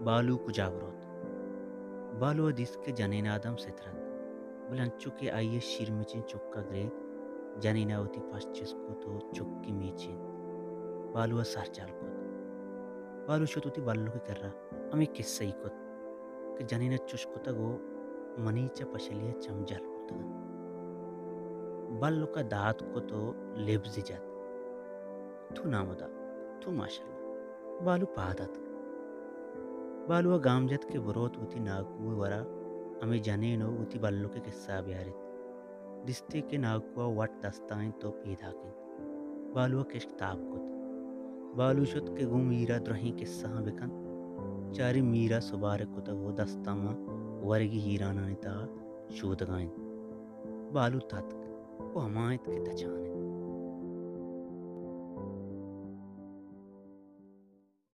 بالو کجا بروت؟ بالو ءَ دیست کہ جنین ءَ دم سترت، بلے انچو کہ آئی ءِ شیرمچیں چک ءَ گریت، جنین ءَ وتی پش چست کت ءُ چک ءَ میچینت۔ بالو ءَ سر جہل کت۔ بالو شت وتی بلک ءِ کرا، ہمے کسہ ئی کت کہ جنین ءَ چش کتگ ءُ منی چہ پشلی ءَ چم جہل بوتگ انت۔ بلک ءَ داد کت ءُ لبزے جت، تو نامدا، تو ماشاءاللہ۔ بالو پاد اتک۔ بالو ءَ گام جت کہ بروت وتی ناکو ءِ ورا ہمے جنین ءُ وتی بلک ءِ کسہ ءَ بیاریت۔ دیستی کہ ناکو ءَ وٹ دستا انت ءُ پیداک انت۔ بالو ءَ کشک تاب کت۔ بالو شت کہ گوں میر ءَ درہیں کسہاں بکنت۔ چاری میر ءَ سبارگ کتگ ءُ دستاں ماں ورگی ہیرانانی تہا شودگا انت۔ بالو تتک ءُ ہما انت کہ تچان انت۔